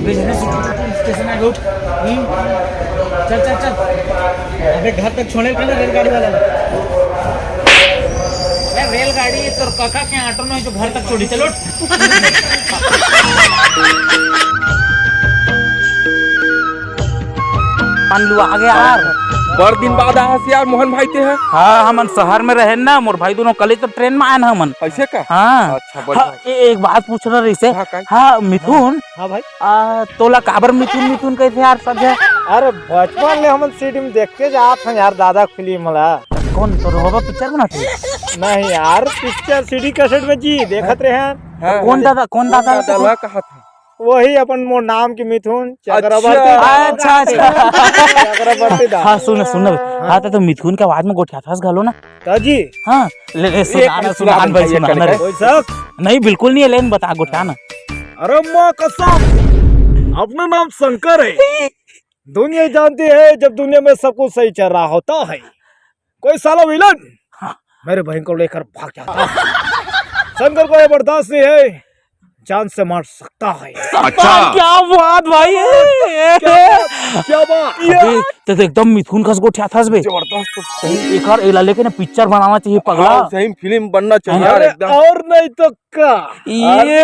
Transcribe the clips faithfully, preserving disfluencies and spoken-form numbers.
Station आ गए, उठ। हम्म। चल, चल, चल। अबे घर तक छोड़े का ना रेलगाड़ी वाला। अरे रेलगाड़ी तोर काका के ऑटो में जो घर तक छोड़ी, चल उठ। मान लू आ गया यार। बड़ दिन बाद आए हस यार मोहन भाई ते ह। हाँ, हमन शहर में रहे ना, मोर भाई दोनों कल ही तो ट्रेन में आए ना हमन। ऐसे का? हाँ। अच्छा, बढ़िया। हाँ, ए-, एक बात पूछना रहिसे। हाँ, काई? हाँ, मिथुन। हाँ भाई। आ, तोला काबर मिथुन मिथुन कहिथे यार सब झन? अरे बचपन ले हमन सीडी में देख के जात हन यार, दादा फिल्म ला। कौन तो रोहबा पिक्चर बनाथे? नहीं यार, पिक्चर सीडी कैसेट में जी देखत रहे हन। हाँ, कौन हाँ। दादा, कौन दादा? दादा ला कहा था? वही अपन मोर नाम के मिथुन चक्रवर्ती अच्छा। दादा। अच्छा, अच्छा। चक्रवर्ती दादा। हाँ, सुन, सुन ना। हाँ, तो, तो मिथुन के आवाज में गोठियाथस घलो ना। का जी? हाँ, ले, ले, एक सुना ना, मिनट, सुना सुना ना भाई, भाई, सुना एक ना रे। मिनट। कोई शक? नहीं, बिल्कुल नहीं है, लेकिन बता, गोठिया ना। अरे माँ कसम, अपना नाम शंकर है। दुनिया जानती है, जब दुनिया में सब कुछ सही चल रहा होता है, कोई साला विलन हाँ। मेरे बहन को लेकर भाग जाता है। शंकर को ये बर्दाश्त नहीं है, जान से मार सकता है। अच्छा। क्या बात भाई। क्या बात? अबे, ते तो एकदम मिथुन कस गोठियाथस बे। जबरदस्त। सही, एकर एला लेके ना पिक्चर बनाना चाहिए पगला। हाँ, सही फिल्म बनना चाहिए यार, अरे, एकदम। और नहीं तो का? ये।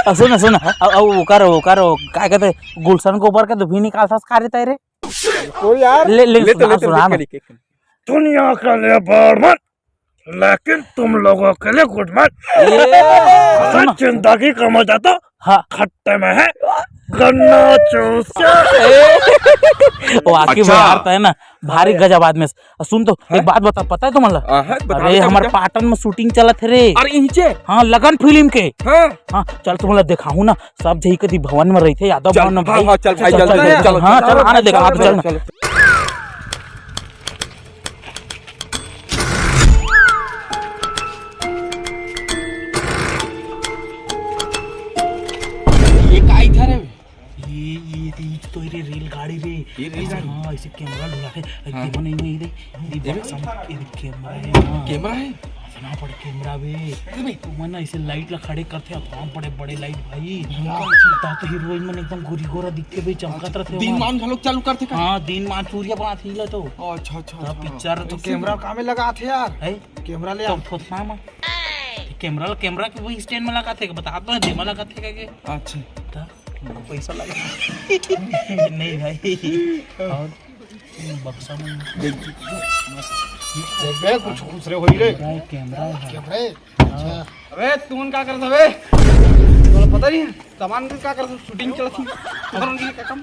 आ, सुन, सुन, आ, आ, ओकर, ओकर, ओ, का कहते, गुलशन के ऊपर के तो भी निकालथस का रे तैं रे? बिल्कुल यार। ले, ले, ले तो, सुना, ले तो, सुना ले ना। के, ले के। दुनिया का लेबर मत, लेकिन तुम लोगों के लिए गुड मत। ये, असल सुन। जिंदगी का मजा तो हाँ। खट्टे में है, गन्ना चूस के। वाकई में अच्छा। यार, तैं ना भारी हाँ। गजब आदमी। सुन तो, हाँ? एक बात बता, पता है तुमला? हाँ, हाँ, बता, अरे, बता, हमर बता। पाटन में शूटिंग चलत हे रे। अरे, इहिंचे? हाँ, लगन फिल्म के। हाँ। हाँ, चल तुमला देखाहूँ ना, सब जही कती भवन में रहिथे, यादव चल, भवन में हाँ, भाई। हाँ, चल भाई, चल, चल, चल, चल, चल, हाँ, चल, चल, चल, आने दे, चल, आप चल, चल ना। चल। ये का इधर है? ये, ये, ये तो रे रेलगाड़ी रे। ये रेलगाड़ी? हाँ, ऐसे कैमरा ढुला है। अरे हाँ। देखो नहीं, नहीं रे। ये देखो। बक्सा में ये कैमरा है, हाँ। कैमरा है? इतना बड़ा कैमरा बे। अरे बे। तुमन ना ऐसे लाइट ला खड़े करथे, इतना बड़े-बड़े लाइट भाई। हाँ। ता तो हीरोइन मन एकदम गोरी गोरा दिखथे बे, चमकत रहिथे दिन ओमन। मान घलोक चालू करथे का? हाँ, दिन मान सूर्य बनाथे ला तो। अच्छा, अच्छा, हाँ, अच्छा। पिक्चर तो कैसे? कैमरा कामे लगाथे यार? है? कैमरा ले तो आ। थोथना मा। कैमरा, कैमरा के वही स्टैंड में लगाथे, बता तो है, जेमा लगाथे का के? अच्छा। ता? पैसा लगा। नहीं भाई। और बक्सा में देख, देख बे, कुछ घुस रहे होई रे। कैमरा है, कैमरा है। कैमरा है? अच्छा। अबे, तू मन का करत हवे? तोला पता नहीं, सामान भी का करत, शूटिंग चलत है। पता नहीं का काम।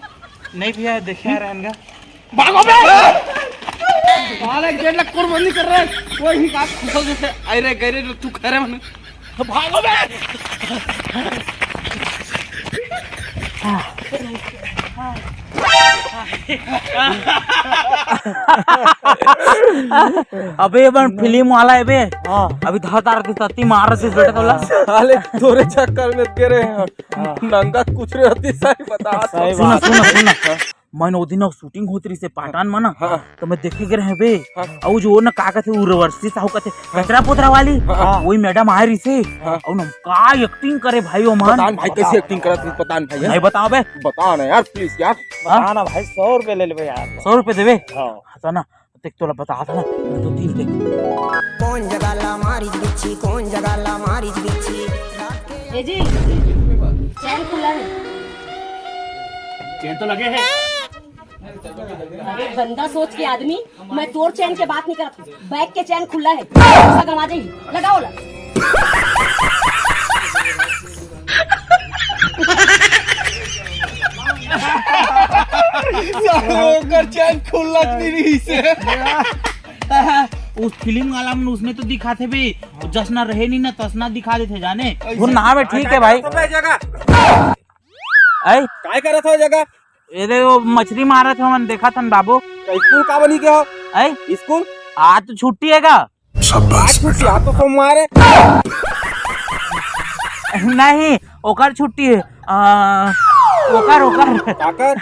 नहीं भैया, देखे आ रहे हैं। भागो बे! साला गेट ला कोर बंदी कर रहा है। कोई ही बात खुश हो जैसे, अरे रे गैरेज तू खा रहे मन। तो भागो बे! अबे ये बन फिल्म वाला है बे। हाँ। अभी धर तार के तत्ती मार रहे थे बेटा तोला। साले तोरे चक्कर में तेरे हाँ। नंगा कुछ रहती सही बता। सही सुना, बात। सुना, सुना। मैं ओ दिन शूटिंग होत रहिसे पाटन में ना, हाँ। तो मैं देखे गे रहे बे। हाँ। अउ जो ना का कथे उर्वशी साहू कथे, हाँ। कचरा पोतरा वाली, हाँ। वही मैडम आए रहिसे। हाँ। अउ ना का एक्टिंग करे भाई ओमन। पता नहीं भाई कैसे एक्टिंग करत रही, पता नहीं भाई। नहीं बताओ बे। बता ना यार, प्लीज यार। हाँ? बता ना भाई, सौ रुपए ले लेबे यार। सौ रुपए देबे? हाँ। हाँ, तो ना, देख तोला बता था ना, मैं तो दिल देख। कौन जगह ला मारिच बिच्छी, कौन जगह ला मारिच बिच्छी। ए जी, चैन खुला है। चैन तो लगे है। अरे गंदा सोच के आदमी, मैं तोर चैन के बात नहीं करत हूँ। बैग के चैन खुला है, पैसा गंवा जाही, लगाओ ला। साले ओकर चैन खुलत नहीं रहिसे। उस फिल्म वाला में उसने तो दिखाथे बे, जसना रहे नहीं ना तसना दिखा देथे जाने। वो नाम है, ठीक है भाई। ऐ? काय करत हो जगह? ये देखो, मछली मारत हो, मन देखत हन बाबू। तो स्कूल का बनी के हो? ऐ? स्कूल? आज तो छुट्टी है का? शाबाश आज छुट्टी, बेटा। आज तो सोमवार है। नहीं, ओकर छुट्टी है। आ, ओकर, ओकर। काकर?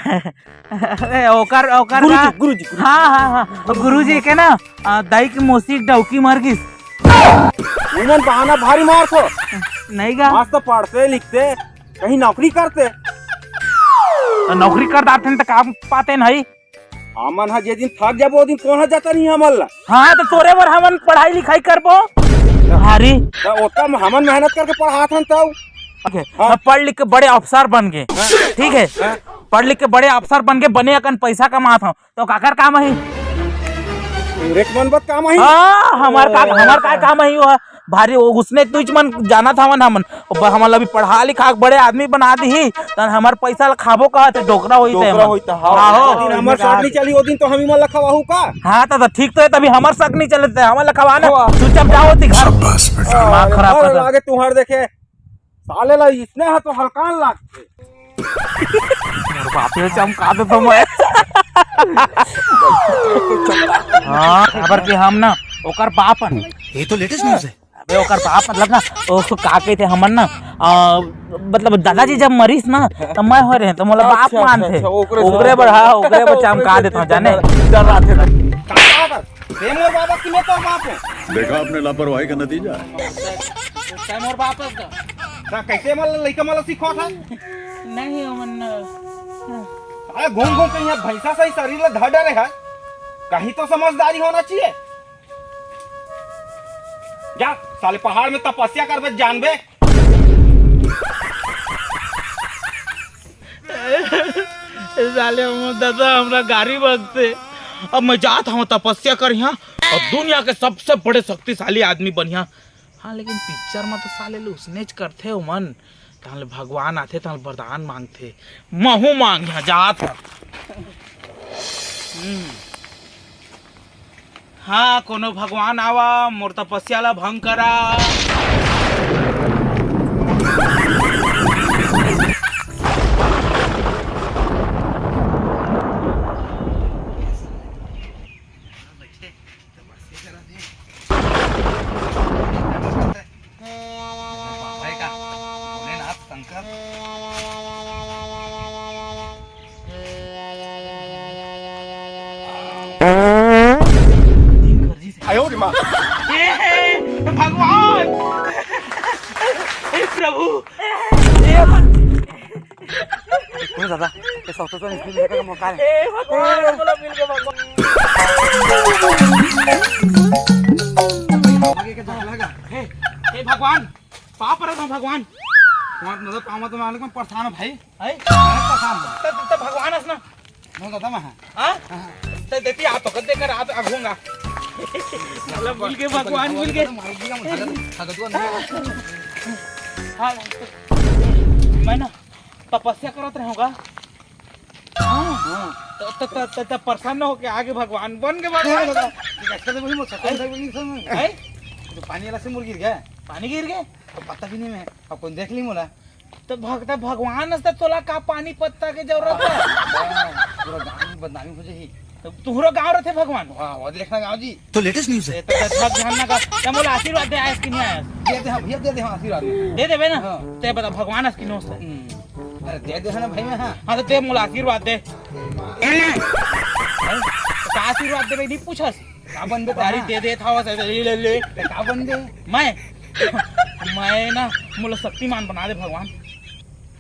अरे, ओकर, ओकर गुरुजी, का? गुरुजी, गुरुजी। हाँ, हाँ, हाँ। गुरुजी के ना, आ, दाई के मौसी डौकी मर गिस। उमन बहाना भारी मारथो। नहीं का? आज तो पढ़ते लिखते, कहीं नौकरी करते। त नौकरी कर डारथन त काम पातेन हई। हमन ह जे दिन थक जाबो, ओ दिन कोन ह जाता नहीं हमन ला। हाँ, त तोरे बर हमन पढ़ाई लिखाई करबो। अरे, त ओतका हमन मेहनत करके पढ़ात हन तब। ओके, हाँ। अब पढ़ लिख के बड़े अफसर बन गे, ठीक है? हाँ। पढ़ लिख के बड़े अफसर बन गे, बने अकन पैसा कमात हव, त काकर काम आही? तोरे मन बर काम आही? हाँ, हमार का, हमार का काम आही वो? भारी वो उसने तुझ मन जानत हवन हमन। अब हमन ला अभी पढ़ा लिखा के बड़े आदमी बना दिही, तन हमार पैसा ला खाबो कहत हे, डोकरा होई ते डोकरा हमन। होई त, हाँ। हाँ, हो। ओ दिन हमर शक नहीं चली, ओ दिन तो हम ही मन ला खवाहू का? हाँ, त, त ठीक तो है, तभी हमर शक नहीं चले ते, हमन ला खवा ना। हाँ। चुपचाप जाओ ती घर। शाबाश बेटा। दिमाग खराब कर लागे तुहार देखे। साले ला इसने ह तो हलकान लागथे। मोर बाप रे, चमका देथों मैं। हाँ, काबर कि हम ना ओकर बाप हन। ये तो लेटेस्ट न्यूज़ है। अबे ओकर बाप मतलब ना, ओ का कहिथे हमन ना, आ, मतलब दादाजी जब मरिस ना, त मैं होय रहें, त मोला बाप अच्छा, अच्छा, मानथे। अच्छा, ओकरे ओकरे बर, हाँ, ओकरे बर चमका देथों, जाने। डर रहा थे। का बात है? ते मोर बाप हस कि मैं तोर बाप हूँ? देखा आपने लापरवाही का नतीजा है। ते मोर बाप हस का? त कैसे मन लइका मन ला सिखावत हस? नहीं, ओमन, अरे घूम घूम के यहाँ भैंसा सही शरीर ला धर डरे है। कहीं तो समझदारी होना चाहिए। जा, साले पहाड़ में तपस्या करबे, जानबे। साले हमर दादा हमरा गारी बकथे। अब मैं जात हूँ तपस्या करिहा और दुनिया के सबसे बड़े शक्तिशाली आदमी बनिहा। हाँ, लेकिन पिक्चर में तो साले लोग उसनेच करथे ओमन। तहाँ ले भगवान आथे, तहाँ ले वरदान मांगथे। महू मांगिहा, जात हूँ। हम्म। हाँ, कोनो भगवान आवा, मोर तपस्या ला भंग करा। भोलेनाथ शंकर। ए, भगवान! ए, प्रभु! ए, भगवान! ए, दादा, ये सब तो नहीं मिलेगा, मौका है। ए, भगवान, मोला मिल गया, भगवान। आगे के झगड़ा का। हे, हे, भगवान, पाँव परत हँव भगवान। पाँव मतलब, पाँव मतलब, मैं परेशान हँव भाई। है? मैं परेशान हँव। त, त, त भगवान हस ना। मैं दादा मैं हाँ। हाँ? हाँ। त देती आप तो कद देकर आप अघूंगा। मतलब मिल गए भगवान, मिल गए। मार दिया मुझे, खा गया तू अंदर। हाँ, मैं ना तपस्या करत रहूँगा। हाँ। हाँ। त, त, त, त, त प्रसन्न होके आगे भगवान बन के भगवान। ए, दादा, ये कैसे तो वही मौसम है? है? तो पानी वाला से मुर्गी गिर गया। पानी गिर गए? तो पता भी नहीं मैं। अब कौन देख ली मोला? तो भगता भगवान हस त तोला का पानी पत्ता के जरूरत है? हाँ, पूरा गांव में बदनामी हो जाही। तो तुहरो गांव रहते भगवान? हाँ, वो देखना गांव जी। तो लेटेस्ट न्यूज़ है। ए, तो, तो थक जान ना का, त मोला आशीर्वाद दे, आयस कि नहीं आयस? दे दे, हाँ, भैया, दे दे, हाँ, आशीर्वाद। दे देबे ना? हाँ। ते बता, भगवान हस कि नोस है? हम्म। अरे, दे दे ना भाई, मैं, हाँ। हाँ, तो दे, मोला आशीर्वाद दे। हैं? तो का आशीर्वाद देबे, नहीं पूछस? का बनबे तारी हाँ। दे दे था, बस ऐसे ले, ले, ले। तो का बनबे? मैं, मैं ना, मोला शक्तिमान बना दे भगवान।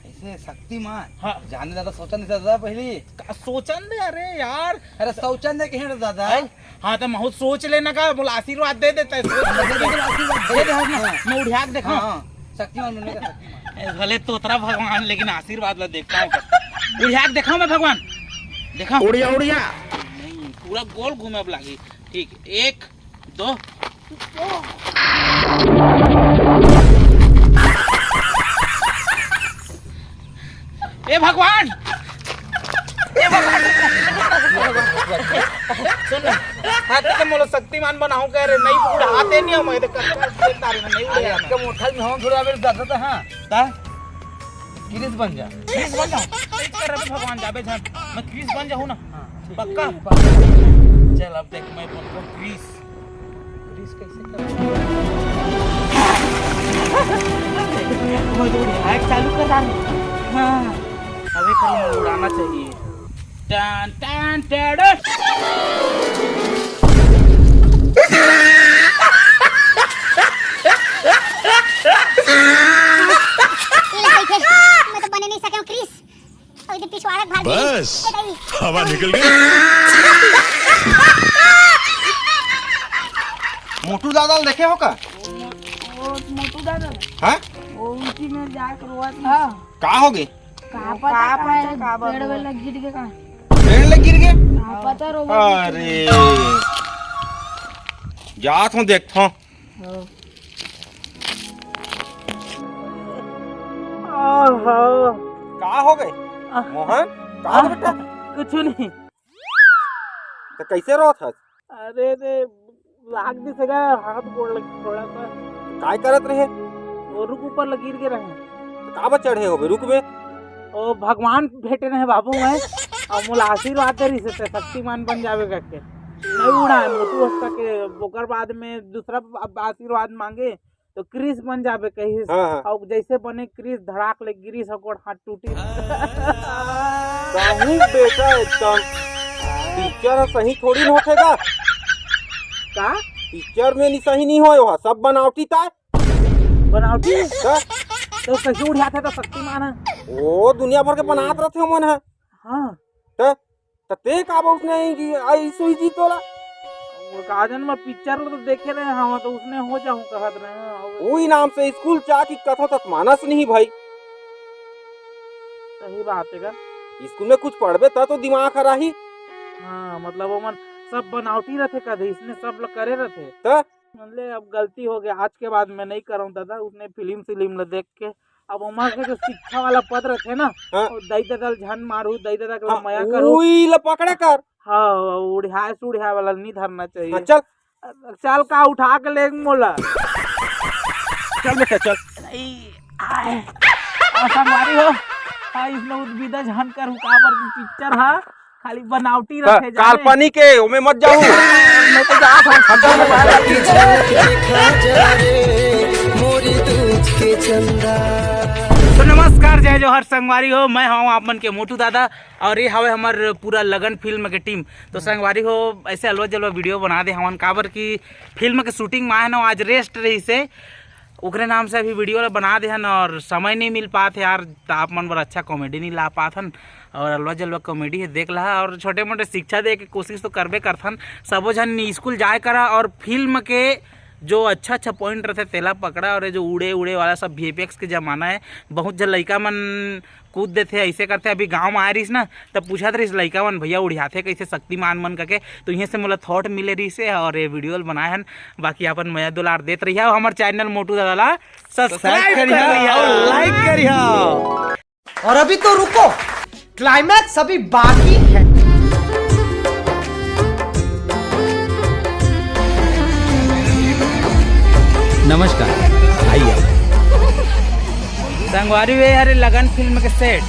ऐसे शक्तिमान? हाँ। जाने दादा, सोचन दे दादा पहली। का सोचन दे, अरे यार। अरे, सोचन दे कहे दादा। हैं? हाँ, तो महूँ सोच लेना का, मोला आशीर्वाद दे देता है, सोच दे दे, आशीर्वाद दे दे, हाँ। मैं उड़िया के देखा। हाँ, हाँ। शक्तिमान बनने का शक्तिमान। ए, भले तोतरा भगवान, लेकिन आशीर्वाद ला देखता हूँ। उड़िया के देखा मैं भगवान। देखा। उड़िया, उड़िया। नहीं, पूरा गोल घूमे अब लागी। ठीक, एक, दो। ए भगवान! ए भगवान! सुन ना, हाँ, तो मोला शक्तिमान बनाऊं कह रहे, नहीं उड़ाते नहीं हम, ये तो कर, कर, कर, तारे में नहीं अरे, उड़ाते। आपका मोटल में हम थोड़ा बेर ज्यादा था, हाँ। का? क्रिस बन जा। क्रिस बन जा। एक कर रहे भगवान, जाबे जान। मैं क्रिस बन जाऊँ ना? हाँ, ठीक। पक्का? पक्का। चल, अब देख, मैं बनूँ क्रिस। क्रिस कैसे कर? मैं तो उड़ाए चालू कर रहा हूँ। हाँ, अबे खाली मुझे उड़ाना चाहिए। टन, टन, टन। ये ले, देखे, मैं तो बने नहीं सके हूँ, क्रिस। और पिछवाड़ा भाग गई। बस, ए दाई। हवा निकल गई। मोटू दादा ल देखे हो का? वो मोटू दादा। हाँ? वो ऊंची में जाके रोवत हाँ। का हो गए? का पता का का पता है, का पेड़ बाबू। वेड़ लग गिर गए का? पेड़ लग गिर गए? का पता रोवत अरे। जात हूँ, देखता हूँ। हाँ। आहा। का हो गए? आह। मोहन, का हो आह, बेटा? कुछ नहीं। तो कैसे रोत हस? अरे रे, लाग दिस गा, हाथ गोड़ लग थोड़ा सा। काय करत रहे? वो रुख ऊपर लग गिर के रहे। तो का बा चढ़े होबे रुख में? ओ भगवान भेटे रहे बाबू मैं, और मोला आशीर्वाद दे रही से शक्तिमान बन जावे करके। नहीं उड़ा है मोटू उसका के, ओकर बाद में दूसरा अब आशीर्वाद मांगे तो क्रिस बन जाबे कहिस। हाँ, हाँ। और जैसे बने क्रिस, धड़ाक ले गिरिस, ओकर हाथ टूटिस। कहूँ बेटा एकदम पिक्चर ह सही थोड़ी न होथे गा। का? पिक्चर में नि सही नहीं होय, ओहा सब बनावटी ताय। बनावटी? का? तो कैसे उड़ियाथे तो शक्तिमान है? ओ दुनिया भर के बनात रथे ओमन ह। हाँ। त त ते का बा उसने आई कि आई सुई जी तोला? वो काजन में पिक्चर ल तो देखे रहे हवं, तो उसने हो जाऊं कहत रहे हैं। और उही नाम से स्कूल जा कि कथो तत मानस नहीं भाई। सही बात है का? स्कूल में कुछ पढ़बे त तो दिमाग हर आही। हाँ, मतलब ओमन सब बनावटी रथे कदे, इसने सब ल करे रथे। त? मतलब अब गलती हो गया, आज के बाद मैं नहीं करऊं दादा, उसने फिल्म सिल्म ल देख के। अब ओमा के जो शिक्षा वाला पद रथे ना, हाँ। वो दई ददा ल झन मारू, दई ददा के हाँ, मया करू। उई ल पकड़े कर। हाँ, उड़ियाए सुड़ियाए वाला नहीं धरना चाहिए। हाँ, चल। चल का उठा के ले मोला। चल बेटा, चल। नहीं, आए। आ, संगवारी हो, आ, इसमें उद्विदा झन करू, काबर की पिक्चर हा खाली बनावटी का-, रथे जाने। काल्पनिक है, ओमे मत जाहू। मैं तो जात हूँ। हम तो तो नमस्कार, जय जोहार संगवारी हो, मैं हूँ आप मन के मोटू दादा और ये हवे हमर पूरा लगन फिल्म के टीम। तो संगवारी हो, ऐसे अलवा जलवा वीडियो बना दे हवन, काबर की फिल्म के शूटिंग में आए न, आज रेस्ट रही से ओकरे नाम से अभी वीडियो ला बना दे हन और समय नहीं मिल पात हे यार, त आप मन बर अच्छा कॉमेडी नहीं ला पात हन। और अलवा जलवा कॉमेडी हे, देख लहा और छोटे मोटे शिक्षा दे के कोशिश तो करबे करथन। सबो झन स्कूल जाए करा और फिल्म के जो अच्छा अच्छा पॉइंट रथे तेला पकड़ा, और ये जो उड़े उड़े वाला सब वीएफएक्स के जमाना है, बहुत झन लइका मन कूद देथे, ऐसे करथे। अभी गांव में आए रहिस ना, तब पूछत रहिस लइका मन, "भैया उड़ियाथे कैसे शक्तिमान मन?" करके। तो इहें से मोला थॉट मिले रहिस हे और ये वीडियो ल बनाए हन। बाकी अपन मया दुलार देत रहिया, हमर चैनल मोटू दादा ला सब्सक्राइब कर लिया, लाइक करिया। और अभी तो रुको, क्लाइमैक्स अभी बाकी है। नमस्कार, आइए। संगवारी वे हरे लगन फिल्म के सेट।